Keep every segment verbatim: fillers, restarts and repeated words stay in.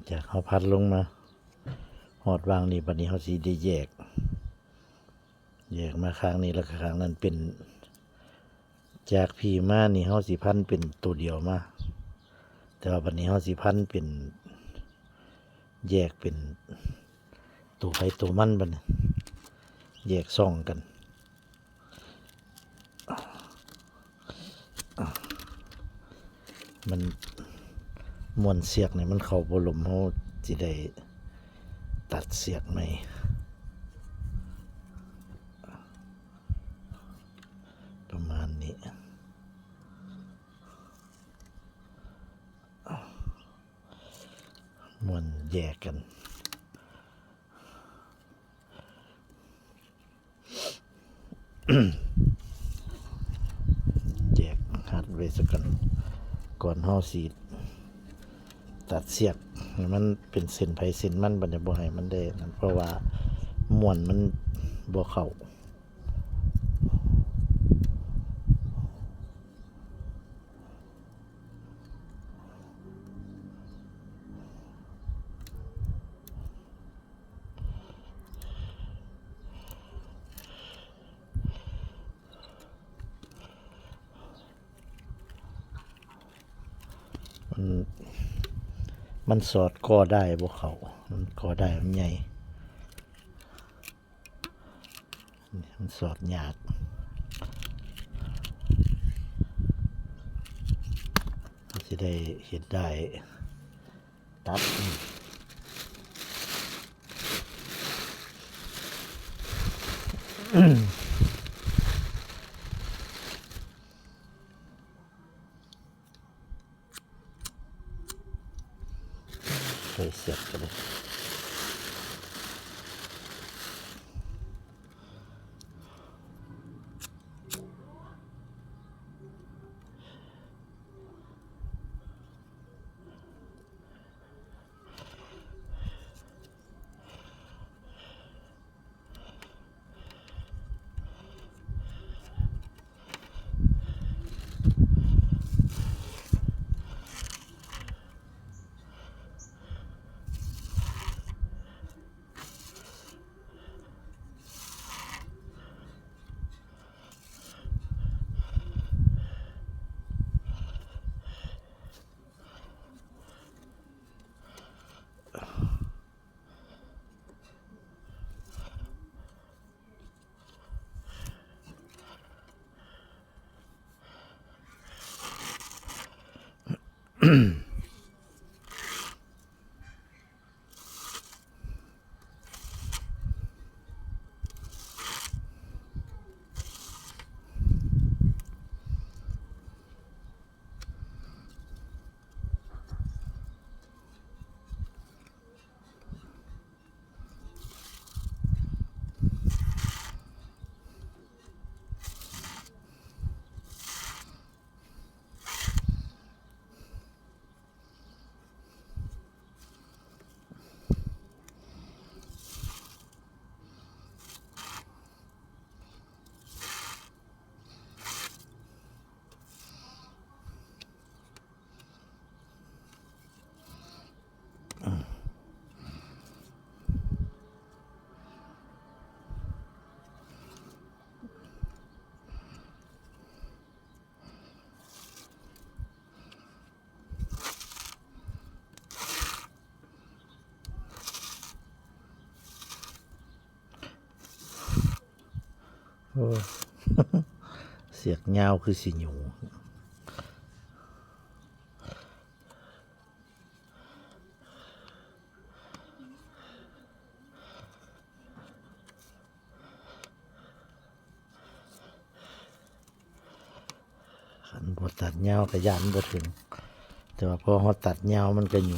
จากเฮาพันลงมาฮอดวางนี่ บัดนี้เฮาสิได้แยก แยกมาข้างนี้ แล้วก็ข้างนั้นเป็น จากพี้มานี่เฮาสิพันเป็นตัวเดียวมา แต่ว่าบัดนี้เฮาสิพันเป็น แยกเป็นตัวไผตัวมันบัดนี้ แยกซ่องกัน มัน ม่วนเสียกนี่มันเข้าบ่ลม เฮาสิได้ตัดเสียกใหม่ ประมาณนี้ ม่วนแยกกัน แยกหัดไว้ซะก่อน ก่อนเฮาสิตัดเสียกให้มันเป็นเส้นไผเส้นมัน บัดนี้บ่ให้มันได้นั่น เพราะว่าม่วนมันบ่เข้า มัน มันสอดกอด้ายบ่เข้า มันกอด้ายมันใหญ่ มันสอดยาก มันสิได้เฮ็ดด้ายตัด ใส่เสียบไปเลย โอ้ เสียกยาวคือสิหยู คันบ่ตัดยาวก็ย้านบ่ถึง แต่ว่าพอเฮาตัดยาวมันก็หยู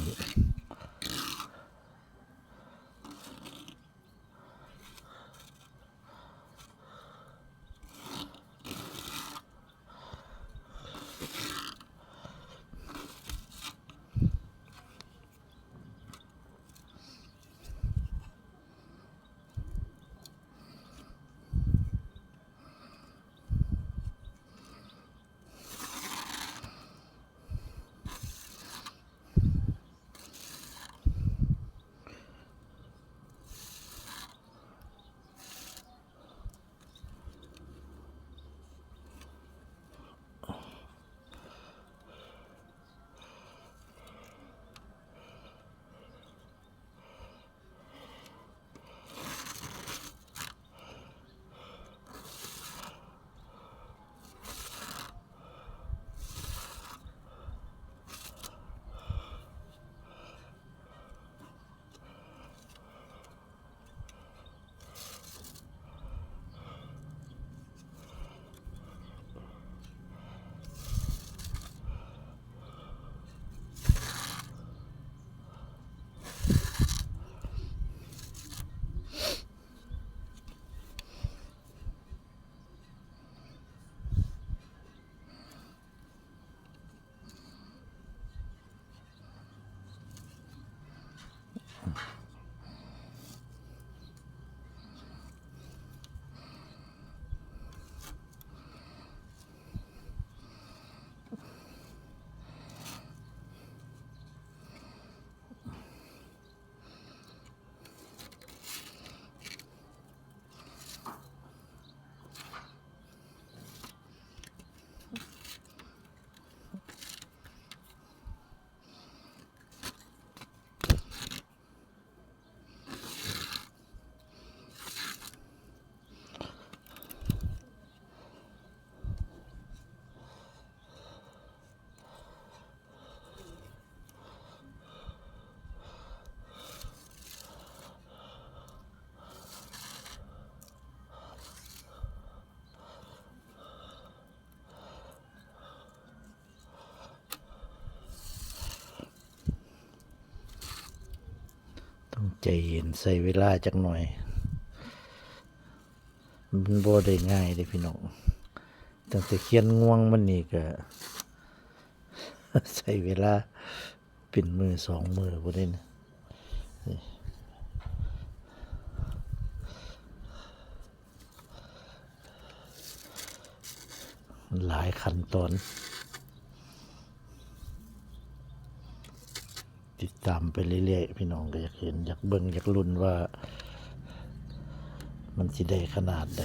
ใจเย็น ใช้เวลาจักหน่อย มันบ่ได้ง่ายเด้พี่น้อง ตั้งแต่เขียนงวงมันนี่ก็ ใช้เวลาเป็นมื้อสองมื้อพุ้นเด้นะ นี่ หลายขั้นตอน ติดตามไปเรื่อยๆ พี่น้องก็อยากเห็น อยากเบิ่ง อยากลุ้นว่า มันสิได้ขนาดใด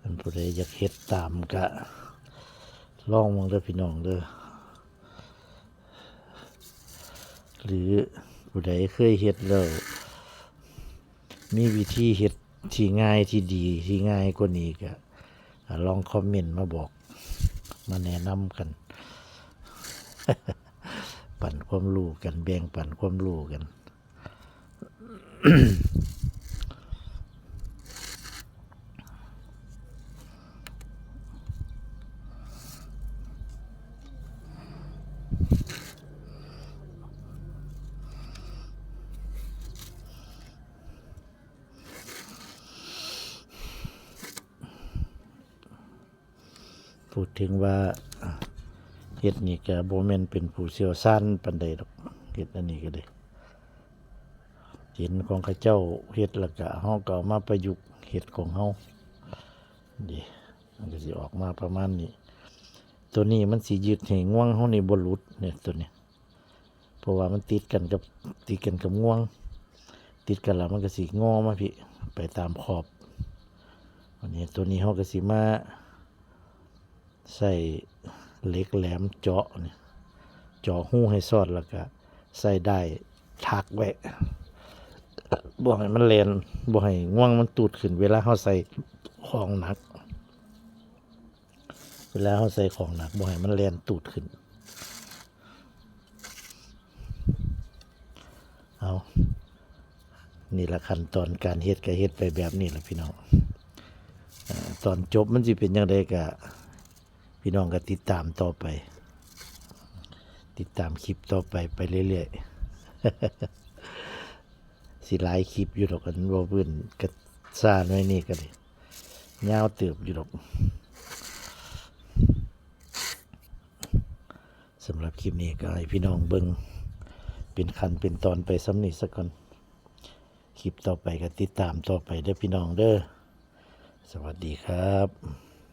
อันผู้ใดอยากเฮ็ดตามก็ลองเบิ่งเด้อพี่น้องเด้อ หรือผู้ใดเคยเฮ็ดแล้ว มีวิธีเฮ็ดที่ง่ายที่ดีที่ง่ายกว่านี้ก็ อ่า ลองคอมเมนต์มาบอก มาแนะนำกัน ปันความรู้กัน แบ่งปันความรู้กัน พูดถึงว่า เฮ็ดนี่ก็บ่แม่นเป็นผู้เชี่ยวชาญปานใดดอก เฮ็ดอันนี้ก็ได้ เห็นของเขาเจ้าเฮ็ดแล้วก็ เฮาก็เอามาประยุกต์เฮ็ดของเฮา นี่ มันก็สิออกมาประมาณนี้ ตัวนี้มันสิยึดให้งวงเฮานี่บ่หลุดเนี่ย ตัวนี้ เพราะว่ามันติดกันกับ ติดกันกับงวง ติดกันแล้วมันก็สิงอมาพี้ ไปตามขอบ อันนี้ตัวนี้เฮาก็สิมาใส่เหล็กแหลมเจาะนี่ เจาะรูให้ซอดแล้วก็ใส่ด้ายถักไว้ บ่ให้มันแล่น บ่ให้งวงมันตูดขึ้น เวลาเฮาใส่ของหนัก เวลาเฮาใส่ของหนัก บ่ให้มันแล่นตูดขึ้น เอา นี่ล่ะขั้นตอนการเฮ็ดก็เฮ็ดไปแบบนี้ล่ะพี่น้อง อ่า ตอนจบมันสิเป็นจั่งใดก็ พี่น้องก็ติดตามต่อไป ติดตามคลิปต่อไป ไปเรื่อยๆ สิหลายคลิปอยู่ดอก อันเว้าพื้นกะซ่าหน่อยนี่ก็ได้ ยาวเติบอยู่ดอก สำหรับคลิปนี้ก็ให้พี่น้องเบิ่งเป็นขั้นเป็นตอนไปส่ำนี้ซะก่อน คลิปต่อไปก็ติดตามต่อไปเด้อพี่น้องเด้อ สวัสดีครับ